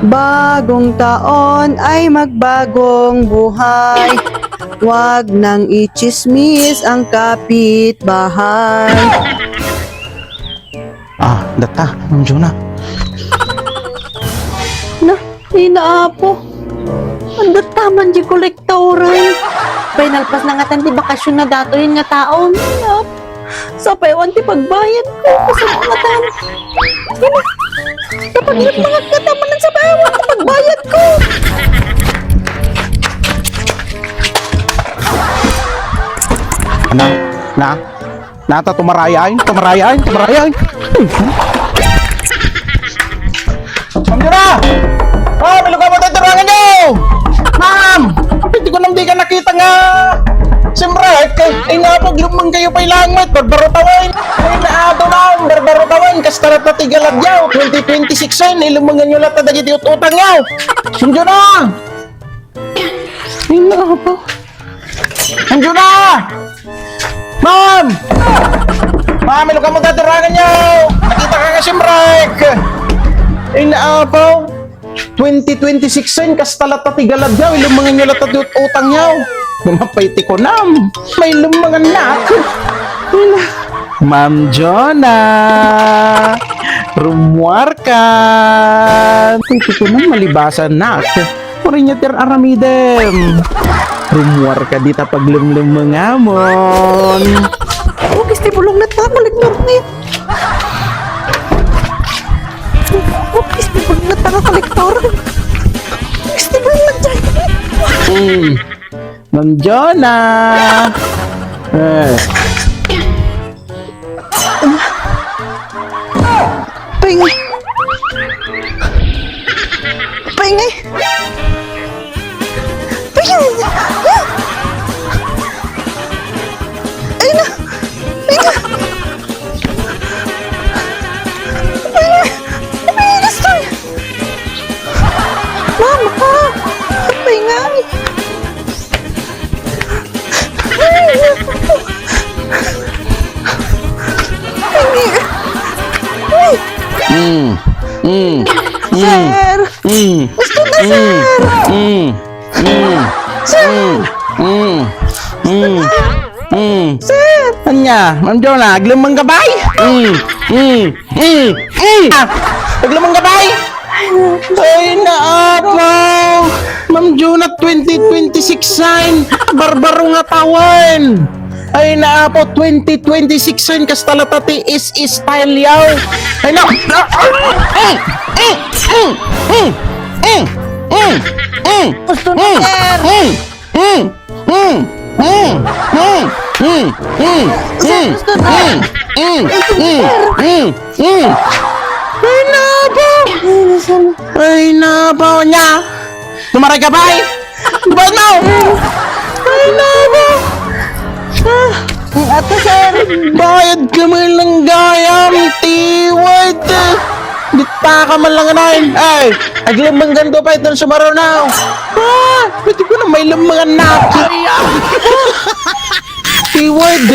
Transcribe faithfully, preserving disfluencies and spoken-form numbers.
Bagong taon ay magbagong buhay. Huwag nang itsismis ang kapitbahay. Ah, data, Ma'am Jonah. Na, inaapo. Ang dataman di kolektoran. Pay nalpas na nga tan ti bakasyon na datoyen nga taon. Inap. Sapay awan ti pagbayad ko. Kasabungatan. Ina, kapag mga kataman sapay awan ti pagbayad ko. Ano? Na? Nata tumarayan? Tumarayan? Tumarayan? Ma'am Jura! Ma'am, ilugaw mo tayo turangan nyo! Ma'am! Pwede ko nang di ka nakita nga. Siyempre, ay nga po, lumang kayo pa ilang met, barbaro tawin. Ay na ato, ma'am, barbaro tawin, kasta na tatigalad yaw, twenty twenty-six yun, ilumangan nyo lahat na dagiti ut-utang yaw. Ma'am Jura! Ay na po. Ma'am Juna! Ma'am! Ma'am, ilugaw mo tayo turangan nyo! Nakita ka nga simrek! Ay, naapaw! Twenty twenty-six yun, kasta latta ti galadyaw, ilumangan nyo latta ti ut-utang nyo! Lumapay ti kunam! May lumangan na ako! Ma'am Jona! Rumuar ka! Ay, ti kunam, malibasan na ako! Uray niya ti aramidem. Rumuar ka dita paglemlemmengamon. Bukis ti bulong na ta, balik na rin. Bukis ti bulong na ta, kolektor. Bukis ti bulong na dyan. Hmm. Ma'am Jonah. Eh. Ping! Ping! Ping! Ay na! Ay na! Ping! Ping! Gusto! Mama! Ping! Mm, mm, mm, Sir! Mm, Gusto na, mm, sir! Mm, mm, Sir! Mm, mm, mm, mm. Sir! Ania, Ma'am Jonah, aglemmeng ka bay? Mm, mm. Mm, mm. Ah, aglemmeng ka bay? Ay, naapaw! Ma'am Jonah, twenty twenty-six sign. Barbaro nga tawen. Ay, naapaw, twenty twenty-six sign. Kasta latta ti is style yaw. Ay, na, na, mm, mm, mm, mm, mm, mm, mm, Gusto na, mm, sir. Mm, mm. Mm, mm, mm, mm, mm, Sir, gusto na. Mm, mm, mm, mm, mm. Ay, nabo! Ay, nabo niya! Tumaray ka, bay! Bayad mo! Ay, nabo! Ah, Ang ato, sir! Bayad ka man lang gayam, tiwad! Dita ka man lang anayin. Ay, aglemenggan ko pa iton sumarunaw. Ah, pwede ko na may lemengan na. Ay, ah. Keyword.